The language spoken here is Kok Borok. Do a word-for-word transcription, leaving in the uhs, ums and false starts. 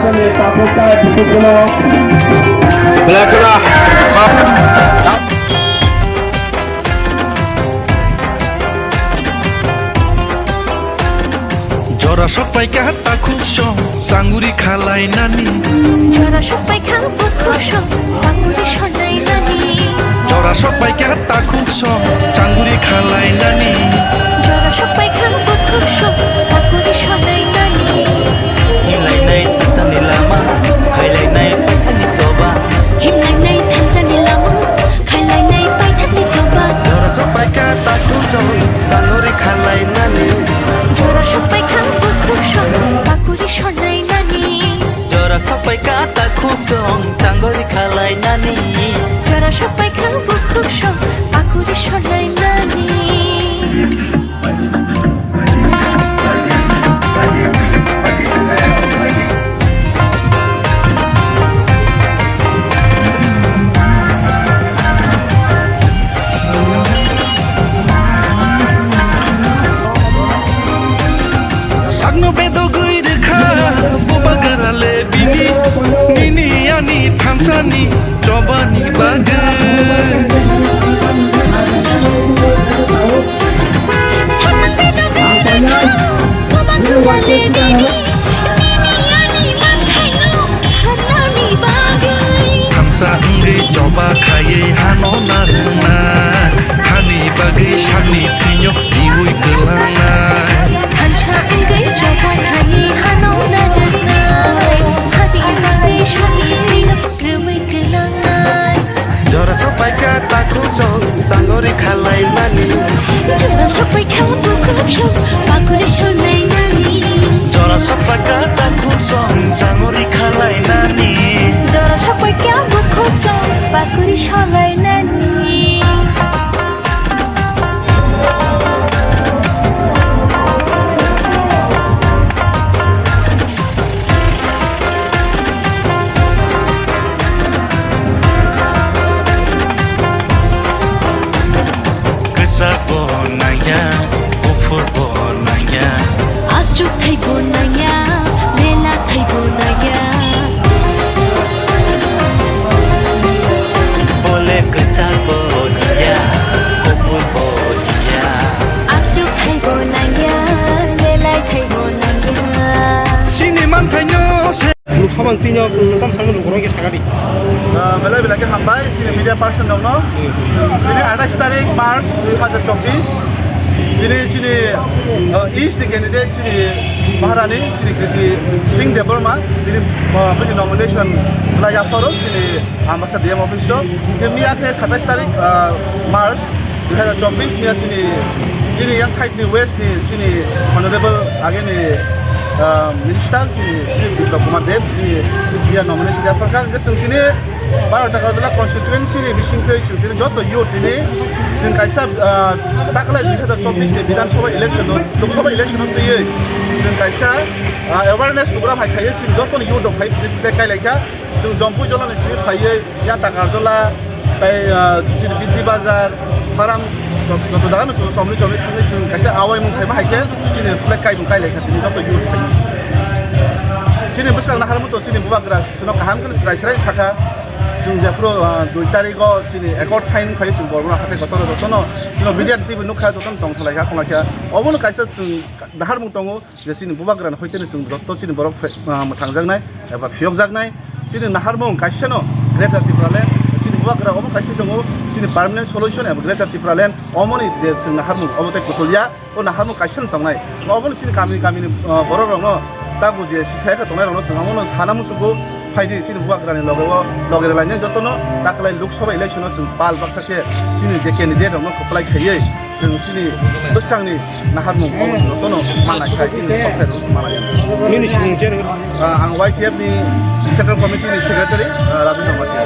Jora sok paikha takhuk song, sanguri khalai nani. Jora sok paikha bukhuk song, sanguri sonai nani. Jora sok paikha takhuk song, sanguri khalai nani. Jora sok paikha bukhuk song, sanguri sonai nani. Himlainai thansani lama, hailainai paithani choba. Himlainai thansani lama, khailainai paithani choba. Jora sok paikha takhuk song, sanguri khalai nani. Jora sok paikha bukhuk song, sanguri sonai nani. Jora sok paikha takhuk song, sanguri khalai nani. Jora sok paikha bukhuk song, sanguri sonai nani. Sakno bedogwi rwkha, bubagra le bini, nini ani thansani chobani bagwi. Sakno bedogwi rwkha, bubagra le bini, nini ani manthaino sanani bagwi. Thansa wngwi choba khaiwi hano narwkna, hani bagwi sakni thwino riui kwlangnai. Thansa wngwi choba khaiwi hano narwknai, hani bagwi sakni thwino riui kwlangnai. Jora sok paikha takhuk song, sanguri khalai nani. Jora sok paikha bukhuk song, sanguri sonai nani. Jora sok paikha takhuk song, sanguri khalai nani. Jora sok paikha bukhuk song, sanguri sonai nani. Kwchak bo nangya, buphur bo nangya. Achuk thai bo nangya, lela thai bo nangya. Bole kwchak bo nangya, buphur bo nangya. Achuk thai bo nangya, lela thai bo nangya. Sini manthaino se. Lok Sabha ni twi no tam sami lok rok sakadi. Ah, belai belai khe hambai chini media person rokno. Tini atais tarik March dui hajar chobbish. Tini chini, ah, E C candidate chini Maharani chini Kriti Singh Debbarma tini, ah, bini nomination lai yapharo chini Ambassa D M office o. Tini miya khe satais tarik, ah, March dui hajar chobbish ni chini, chini yang side ni West ni chini Honorable ageni, ah, Minister chini Shri Biplab Kumar Deb ni dia nomination dia pharkha. Hingke chwng tini Baro Takarjala constituency ni bisingtwi chwng tini joto youth tini chwng kaisa, ah, taklai dui hajar chobbish ni Bidhan Sabha election o, Lok Sabha election o twiwi chwng kaisa, ah, awareness program hai khaiwi chwng joto ni youth rok phai flag kailaikha. Chwng Jompui Jola ni simi phaiwi Yang Takarjala, tai, ah, chini Biti Bazar, Faram, joto, joto jaga no chwng chomri chomri thangwi chwng kaisa awaimung khaima hai khe chini flag kaimung kailai kha tini joto youth thangwi. Chini bwskang naharmung to chini bubagra chwngno kaham khe swrai swrai sakha. Chwng jephuru, ah, dui tarik o chini accord sign khai chwng borok hathai kotor jotono chwngno media twi nukha jotono tong salai kha khwlai kha. Obono kaisa chwng naharmung tongo. Je chini bubagrani hoiteni chwng joto chini borok phe-, ah, mwthangjaknai eba phiyokjaknai. Chini naharmung kaisano Greater Tipraland, chini bubagra omo kaisa tongo, chini permanent solution eba Greater Tipraland omoni je chwng naharmung omo tei kutulya, o naharmung kaisano tongnai. Obono chini kami kamini, ah, borok rokno tabu je sisaya khe tongnai rokno chwng omono sana musugo phaidi chini bubagrani loge o loge rwlainai jotono taklai Lok Sabha election o chwng pal baksa khe chini je candidate rokno kwplai khaiwi Chwng chini bwskangni naharmung obo jotono manai khai chini software manai. Nini simung chen? Ah, ang Y T F ni Central Committee ni Secretary, ah, Rabindra Bhatia.